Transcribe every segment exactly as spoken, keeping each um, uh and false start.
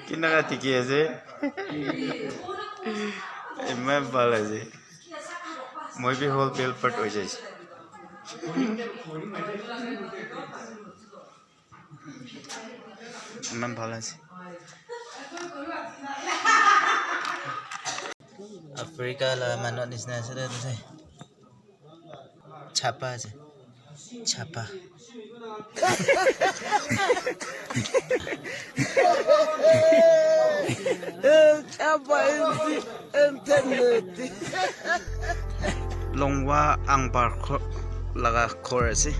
Kinaka dikhi ase? Iman bhal ase. Moi bi whole bill part hoi jaise. Iman bhal ase. Africa la manu nisina ase de, ase. Chapa ase. Chapa. Chapa ase. Internet. Longwa Angpar kho-, laga ghor ase.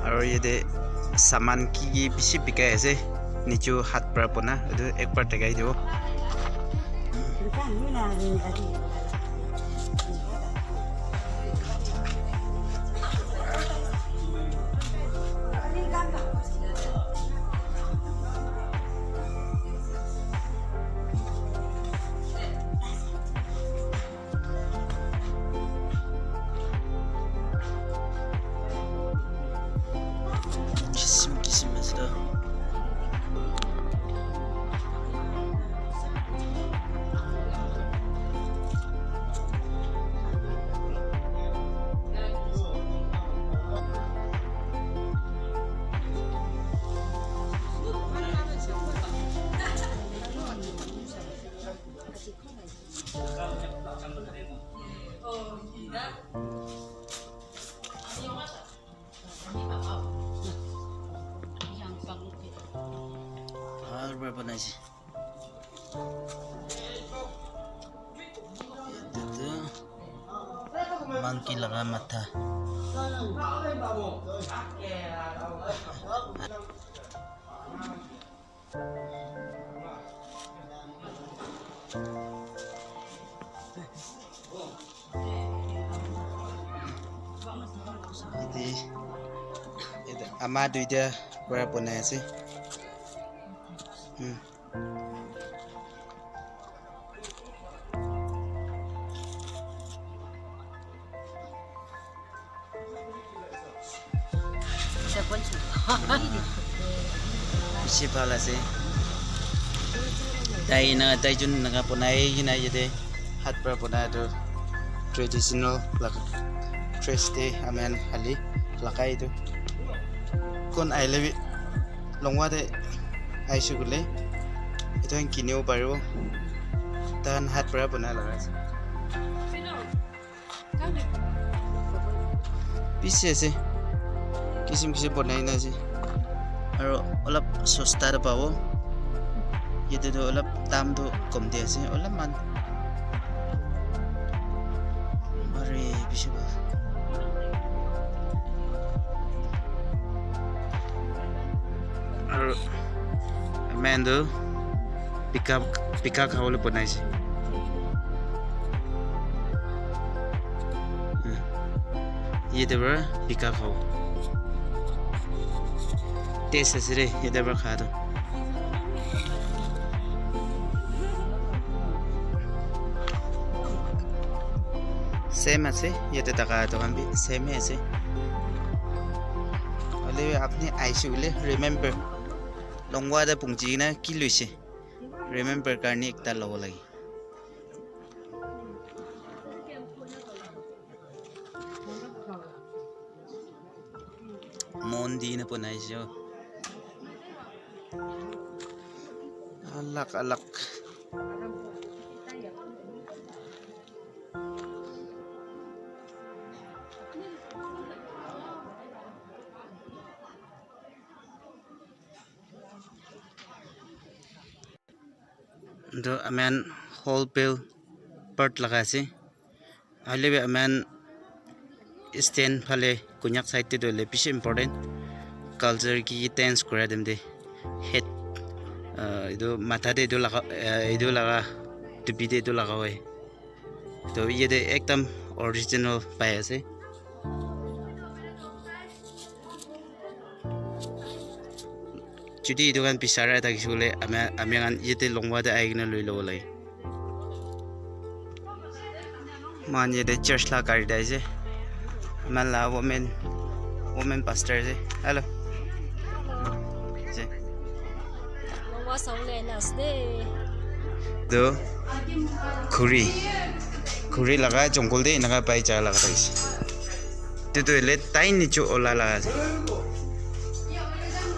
Aro yate saman ki ki bishi bikai ase. Nichu hat para bona. Etu ekbar dekhai dibo. Kisim kisim ase toh. Bhal para banai ase. Etu tu monkey laga matha. Ete, ete ama duita para bonai ase. Hmm. Bishi bhal ase. Tai na, tai jun naga bonai kena yate hat para bonai tu traditional laga dress te amen hali lagai tu. Kon aile bi Longwa te aise koile etu khan kinibo paribo. Tai khan hat para bonai laga ase. Bishi ase. Kisim kisim bonai na ase. Aro olop sosta te pabo. Yate tu olop dam tu kom te ase. Olopman. Are bishi bhal. Aro man tu pika, pika khabole bonai ase. Hmm. Yate para pika khabo. Taste ase de, yate para kha tu. Same ase, yate thaka tu khan bi same ase. Hoile bi apni aise koile remember. Longwa te pungchi kena ki loise? Remember karne ekta lobo lage. Mon di na bonai ase. Alag alag. Etu aman whole bill part laga ase. Hoile bi aman Eastern phale Konyak side te tu hoile bishi important. Culture ki ki dance kura time te head, ah, etu matha te etu laga, ah, etu laga topi te etu laga hoi. To yate ekdam original pai ase. Jodi etu khan bisara thakishe koile ami, ami khan yate Longwa te ahi kena loi lobo lage. Moikhan yate church la gari te ahishe. Ami khan la women, women pastor ase. Hello. Longwa sawole aina ase de. Tu khuri, khuri laga jungle de enaka pai ja laga thakishe. Tu tu hoile tai nichu ola laga ase.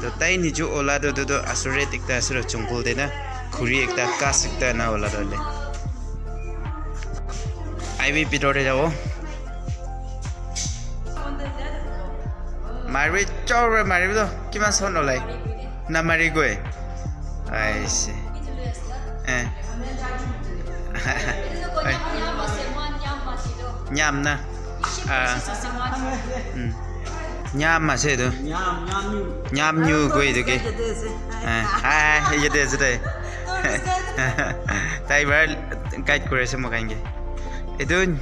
Tu tai nichu ola tu tu tu asuri ekta ase ro jungle de na khuri ekta ghas ekta na ola tu hoile. Aibi bitor de jabo. Maribi chor maribi to kiman sound olai. Namari koi. Aise. Eh. Nyam na. Ah. Hmm. Nyam ase etu. Nyam nyu koi etu ke. Eh. Ah, yate ase tai. Tai para guide kuri ase moikhan ke. Etu.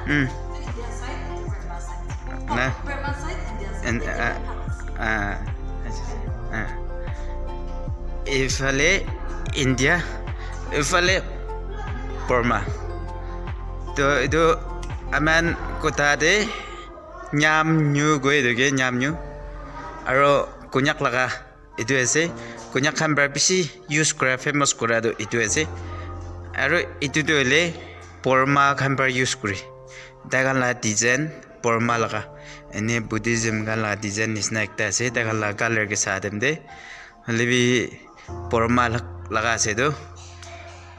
Hmm. Na. And, ah, ah, ah. Ifale India, ifale Burma. To etu aman kotha de nyam nyu koi etu ke nyam nyu. Aro Konyak laga etu ase. Konyak khan para bishi use kura, famous kura tu etu ase. Aro etu tu hoile Burma khan para use kure. Tai khan la design Burma laga. Ene Buddhism khan la design nisna ekta ase. Tai khan la color ke sa time de. Hoile bi Burma lak-, laga ase tu.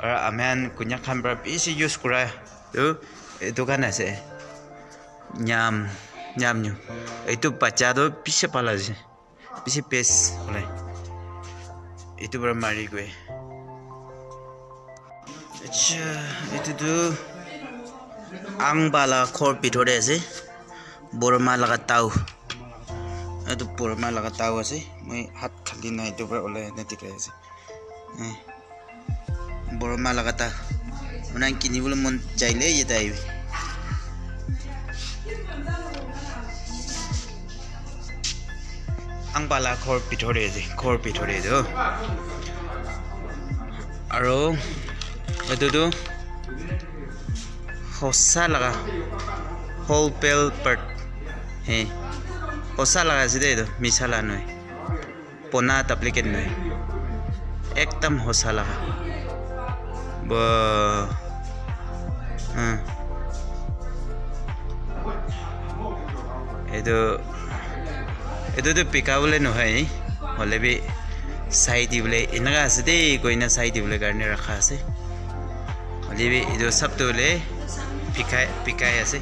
Aro aman Konyak khan para bishi use kura tu etu khan ase. Nyam, nyam nyu. Etu bacha tu bishi bhal ase. Bishi best hoile. Etu para mari koi. Acha, etu tu Angba la ghor bitor de ase. Burma laga tao. Etu Burma laga tao ase. Moi hat khali na etu para olai na dikhai ase. Eh. Burma laga ta. Unan kini bole mon jaile yate aibi. Angba la ghor bitor de ase, ghor bitor de ase. Aro etu tu hosa laga whole pale bird. He. Hosa laga ase de etu, misa la nohoi. Pona duplicate nai. Ekdam hosa laga. Bo. Ah. Etu, etu tu bika bole nohoi. Hoile bi sai di bole enaka ase de, koina sai di bole karne rakha ase. Hoile bi etu sab tu hoile bikai, bikai ase.